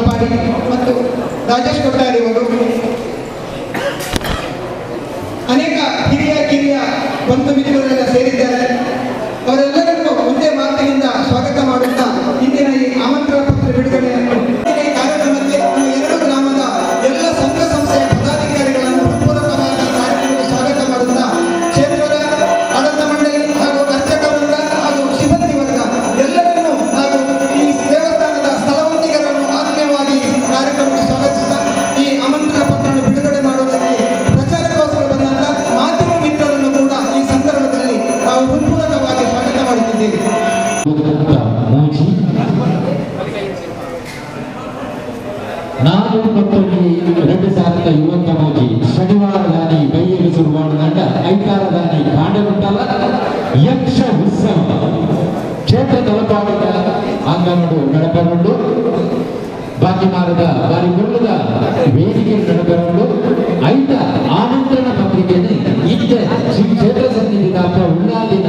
ತಲಪಾಡಿ ಮತ್ತು ರಾಜೇಶ್ ಕೊಟ್ಟಾರಿ ಅವರು, ಅನೇಕ ಹಿರಿಯ ಕಿರಿಯ ಬಂಧು ಮಿತ್ರರೆಲ್ಲ ಸೇರಿದ್ದಾರೆ. ಅವರೆಲ್ಲರನ್ನು ಒಂದೇ ಮಾತಿನಿಂದ ಸ್ವಾಗತ ಮಾಡುತ್ತಾ ಇಂದಿನ ಈ ಆಮಂತ್ರಣ ಪತ್ರ ಬಿಡುಗಡೆಯನ್ನು, ಈ ಕಾರ್ಯಕ್ರಮಕ್ಕೆ ನಮ್ಮ ಎರಡು ಗ್ರಾಮದ ಎಲ್ಲ ಸಂಘ ಸಂಸ್ಥೆಯ ಪದಾಧಿಕಾರಿಗಳನ್ನು ಪೂರಕವಾಗಿ ಕಾರ್ಯಕ್ರಮಕ್ಕೆ ಸ್ವಾಗತ ಮಾಡುತ್ತಾ, ಕ್ಷೇತ್ರದ ಆಡಳಿತ ಮಂಡಳಿ ಹಾಗೂ ಅರ್ಚಕ ವೃಂದ ಹಾಗೂ ಸಿಬ್ಬಂದಿ ವರ್ಗ ಎಲ್ಲರನ್ನೂ ಹಾಗೂ ಈ ದೇವಸ್ಥಾನದ ಸ್ಥಳವಂತಿಗರನ್ನು ಆತ್ಮೀಯವಾಗಿ ಕಾರ್ಯಕ್ರಮಕ್ಕೆ ಸ್ವಾಗತಿಸುತ್ತಾ, ಈ ಆಮಂತ್ರಣ ಪತ್ರವನ್ನು ಬಿಡುಗಡೆ ಮಾಡುವುದಕ್ಕೆ ಪ್ರಚಾರಕ್ಕೋಸ್ಕರ ಬಂದಂತ ಮಾಧ್ಯಮ ಮಿತ್ರರನ್ನು ಕೂಡ ಈ ಸಂದರ್ಭದಲ್ಲಿ ನಾವು ಹೃತ್ಪೂರ್ವಕವಾಗಿ ಸ್ವಾಗತ ಮಾಡುತ್ತಿದ್ದೇವೆ. ಮೂಜಿ 4-11-2023 ಶನಿವಾರದಾನಿ ಬೈಯಲು ಸುರುವಾಣದಂಡ ಐತಾರದಾನಿ ಕಾಂಡಗುಂಟಲ ಯಕ್ಷ ಉತ್ಸವ ಕ್ಷೇತ್ರ ತಲಪಾಡಿದ ಅಂಗನಡು ನಡಪೆರುಂಡು. ಬಾಕಿಮಾರದ ಬಾರಿ ಗುರುಳದ ವೇದಿಕೆ ನಡಪೆರುಂಡು. ಐತ ಆಮಂತ್ರಣ ಪತ್ರಿಕೆಯನ್ನು ಇದ್ದ ಶ್ರೀ ಕ್ಷೇತ್ರ ಸನ್ನಿಧಿದಾಪ ಉಳ್ಳಾದಿನ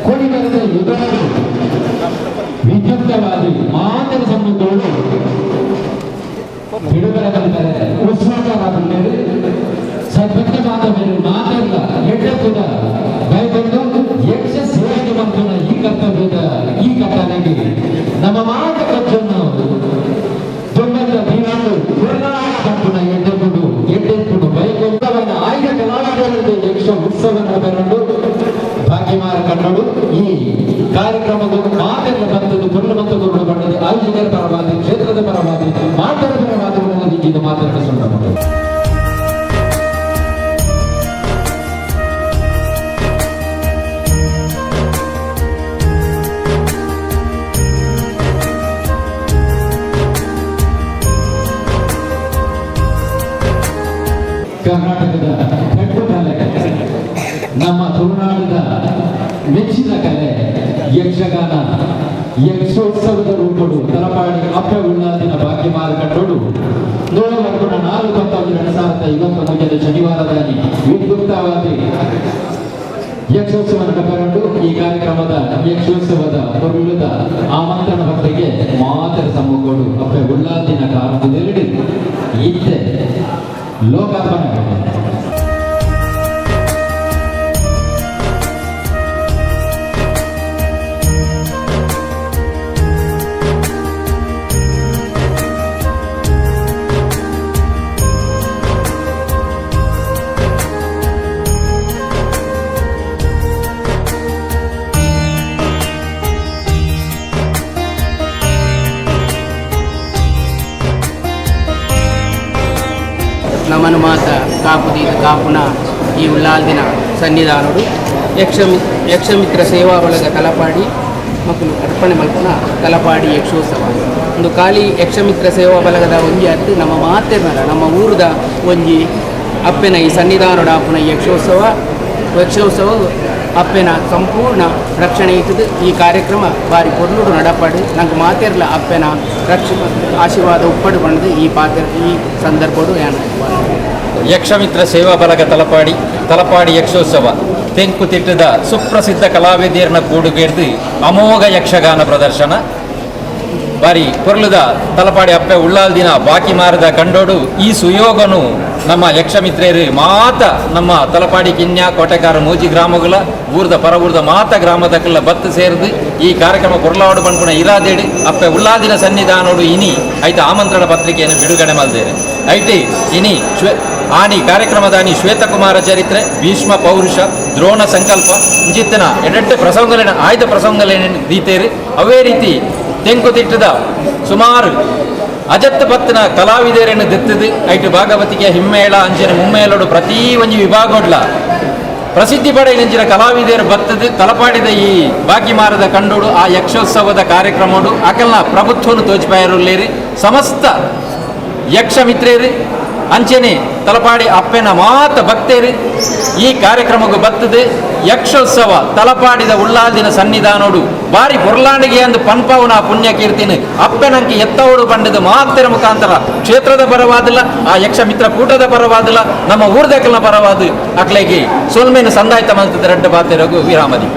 ಕೊಡಿಮರದ ಯುಗಾದಿ ವಿದ್ಯುಕ್ತವಾದಿ ಮಾತನ ಸಮ್ಮುಖಗಳು ಬಿಡುಗಡೆ ಬಂದರೆ ಉತ್ಸಾಹರಾಗುತ್ತಾರೆ. ಸದ್ಭಕ್ತ ಬಾಂಧವರು ಮಾತೆಲ್ಲ ಎಡ್ಡಕ್ಕುದ ಭಯಗೊಂಡು ಯಕ್ಷ ಸೇವೆಗೆ ಬಂದು ಈ ಕರ್ತವ್ಯದ ಈ ಕಟ್ಟಲೆಗೆ ನಮ್ಮ ಮಾತ ಕಜ್ಜನ್ನು ತುಂಬದ ದೀನಾಂಡು ಕಟ್ಟುನ ಎಡ್ಡೆಕೊಂಡು ಎಡ್ಡೆಕೊಂಡು ಭಯಗೊಂಡವನ್ನ ಆಯ್ದ ಕಲಾವಿದರಂತೆ ಯಕ್ಷ ಉತ್ಸವ ನಡೆಬರಲು ಭಾಗ್ಯಮಾರ ಕನ್ನಡು ಈ ಕಾರ್ಯಕ್ರಮದ ಮಾತೆಲ್ಲ ಬಂದದ್ದು ಕೊಲ್ಲು ಮತ್ತು ಗುರುಳು ಬಣ್ಣದ ಆಯೋಜಕರ ಪರವಾಗಿ, ಕ್ಷೇತ್ರದ ಪರವಾಗಿ, ಮಾತರ ಪರವಾಗಿ ಇದು ಮಾತನಾಡಿಸೋಣ. ಕರ್ನಾಟಕದ ಕಟ್ಟು ಕಲೆ, ನಮ್ಮ ತುಳುನಾಡಿನ ಮೆಚ್ಚಿನ ಕಲೆ ಯಕ್ಷಗಾನ ಯಕ್ಷೋತ್ಸವದ ರೂಪಡು ತಲಪಾಡಿ ಅಪ್ಪೆ ಉಳ್ಳಾದಿನ ಭಾಗ್ಯಮಾರ ಕಟ್ಟೋಡು 4-19-2021 ಶನಿವಾರದಲ್ಲಿ ವಿದ್ಯುಕ್ತವಾಗಿ ಯಕ್ಷೋತ್ಸವ ನಡೆಬರಲು. ಈ ಕಾರ್ಯಕ್ರಮದ ಯಕ್ಷೋತ್ಸವದ ಹೊರುಳುದ ಆಮಂತ್ರಣ ಪತ್ರಿಕೆ ಮಾತರ ಸಮ್ಮುಖೋಡು ಅಪ್ಪೆ ಉಳ್ಳಾದಿನ ಕಾರಣದೆರಡು ಇತ್ತೆ ಲೋಕಾರ್ಪಣೆ. ನಮನ ಮಾತ ಕಾಪುದೀದ ಕಾಪುನ ಈ ಉಳ್ಳಾಲ್ದಿನ ಸನ್ನಿಧಾನಡು ಯಕ್ಷಮಿತ್ರ ಸೇವಾ ಬಳಗ ತಲಪಾಡಿ ಮಕ್ಕಳು ಅರ್ಪಣೆ ಮಲ್ಪುನ ತಲಪಾಡಿ ಯಕ್ಷೋತ್ಸವ. ಒಂದು ಖಾಲಿ ಯಕ್ಷಮಿತ್ರ ಸೇವಾ ಬಳಗದ ಒಂಜಿ ಅತ್ತು, ನಮ್ಮ ಮಾತೆರ್ನಲ ನಮ್ಮ ಊರುದ ಒಂಜಿ ಅಪ್ಪೆನ ಈ ಸನ್ನಿಧಾನಡು ಆಪುನ ಈ ಯಕ್ಷೋತ್ಸವ. ಯಕ್ಷೋತ್ಸವ ಅಪ್ಪೆನ ಸಂಪೂರ್ಣ ರಕ್ಷಣೆ ಇತ್ತದು. ಈ ಕಾರ್ಯಕ್ರಮ ಬಾರಿ ಪೊರ್ಲುಡು ನಡಪಾಡು. ನಂಗೆ ಮಾತೆರ್ಲ ಅಪ್ಪೆನ ರಕ್ಷ ಆಶೀರ್ವಾದ ಉಪ್ಪಡು ಬಂದು ಈ ಪಾತ್ರ ಈ ಸಂದರ್ಭಡು ಯಾನ ಯಕ್ಷಮಿತ್ರ ಸೇವಾ ಬಳಗ ತಲಪಾಡಿ, ತಲಪಾಡಿ ಯಕ್ಷೋತ್ಸವ ತೆಂಕುತಿಟ್ಟದ ಸುಪ್ರಸಿದ್ಧ ಕಲಾವಿದರನ್ನ ಕೂಡುಗೆಡ್ದು ಅಮೋಘ ಯಕ್ಷಗಾನ ಪ್ರದರ್ಶನ. ಬಾರಿ ಕೊರ್ಲುದ ತಲಪಾಡಿ ಅಪ್ಪೆ ಉಳ್ಳಾಲ್ದಿನ ಬಾಕಿ ಮಾರದ ಕಂಡೋಡು. ಈ ಸುಯೋಗನು ನಮ್ಮ ಯಕ್ಷಮಿತ್ರೆಯರು ಮಾತ ನಮ್ಮ ತಲಪಾಡಿ ಕಿನ್ಯಾ ಕೋಟೆಕಾರ ಮೂಜಿ ಗ್ರಾಮಗಳ ಊರ್ದ ಪರ ಊರ್ದ ಮಾತ ಗ್ರಾಮದಕ್ಕೆಲ್ಲ ಬತ್ತು ಸೇರಿದು ಈ ಕಾರ್ಯಕ್ರಮ ಕೊರ್ಲಾವಡು ಪನ್ಪುನ ಇರಾದೇಡಿ ಅಪ್ಪೆ ಉಳ್ಳಾದಿನ ಸನ್ನಿಧಾನೋಡು ಇನಿ ಐತ ಆಮಂತ್ರಣ ಪತ್ರಿಕೆಯನ್ನು ಬಿಡುಗಡೆ ಮಲ್ದೇರೆ. ಐಟಿ ಇನಿ ಆನಿ ಕಾರ್ಯಕ್ರಮದಾನಿ ಶ್ವೇತಕುಮಾರ ಚರಿತ್ರೆ, ಭೀಷ್ಮ ಪೌರುಷ, ದ್ರೋಣ ಸಂಕಲ್ಪ ಇಂಚಿತ್ತಿನ ಎಡೆಡ್ಡೆ ಪ್ರಸಂಗಲೇನ ಆಯ್ದ ಪ್ರಸಂಗಲೇನ ದೀತೇರು. ಅವೇ ರೀತಿ ತೆಂಕುತಿಟ್ಟದ ಸುಮಾರು ಅಜತ್ ಪತ್ತಿನ ಕಲಾವಿದರನ್ನು ದೆತ್ತದು ಐಟು ಭಾಗವತಿಗೆ ಹಿಮ್ಮೇಳ ಅಂಚಿನ ಮುಮ್ಮೇಳೋಡು ಪ್ರತಿ ಒಂಜಿ ವಿಭಾಗೋಡ್ಲ ಪ್ರಸಿದ್ಧಿ ಪಡೆಯಿನಂಚಿನ ಕಲಾವಿದರು ಬತ್ತದು ತಲಪಾಡಿದ ಈ ಬಾಕಿಮಾರದ ಕಂಡೋಡು ಆ ಯಕ್ಷೋತ್ಸವದ ಕಾರ್ಯಕ್ರಮೋಡು ಅಕಲ್ನ ಪ್ರಭುತ್ವನು ತೋಚಿಪಾಯರುಲ್ಲೇರಿ. ಸಮಸ್ತ ಯಕ್ಷ ಮಿತ್ರೇರು ಅಂಚೆನೆ ತಲಪಾಡಿ ಅಪ್ಪೆನ ಮಾತ ಭಕ್ತೇರು ಈ ಕಾರ್ಯಕ್ರಮಕ್ಕೆ ಬತ್ತದು ಯಕ್ಷೋತ್ಸವ ತಲಪಾಡಿದ ಉಳ್ಳಾದಿನ ಸನ್ನಿಧಾನೋಡು ಬಾರಿ ಪೊರ್ಲಾಂಡಿಗೆ ಅಂದು ಪನ್ಪವನ ಪುಣ್ಯ ಕೀರ್ತಿನ ಅಪ್ಪೆನಂಕಿ ಎತ್ತವಡು ಬಂಡದ ಮಾತೆರ ಮುಖಾಂತರ ಕ್ಷೇತ್ರದ ಪರವಾದಿಲ್ಲ, ಆ ಯಕ್ಷ ಮಿತ್ರ ಕೂಟದ ಪರವಾದಿಲ್ಲ, ನಮ್ಮ ಊರ್ದಕಲ್ನ ಪರವಾದ ಅಕ್ಲೆಗೆ ಸೊಲ್ಮೇನು ಸಂದಾಯ್ತ ಮಲ್ತದ ರಡ್ಡ ಬಾತೆರಗು ವಿರಾಮದಿ.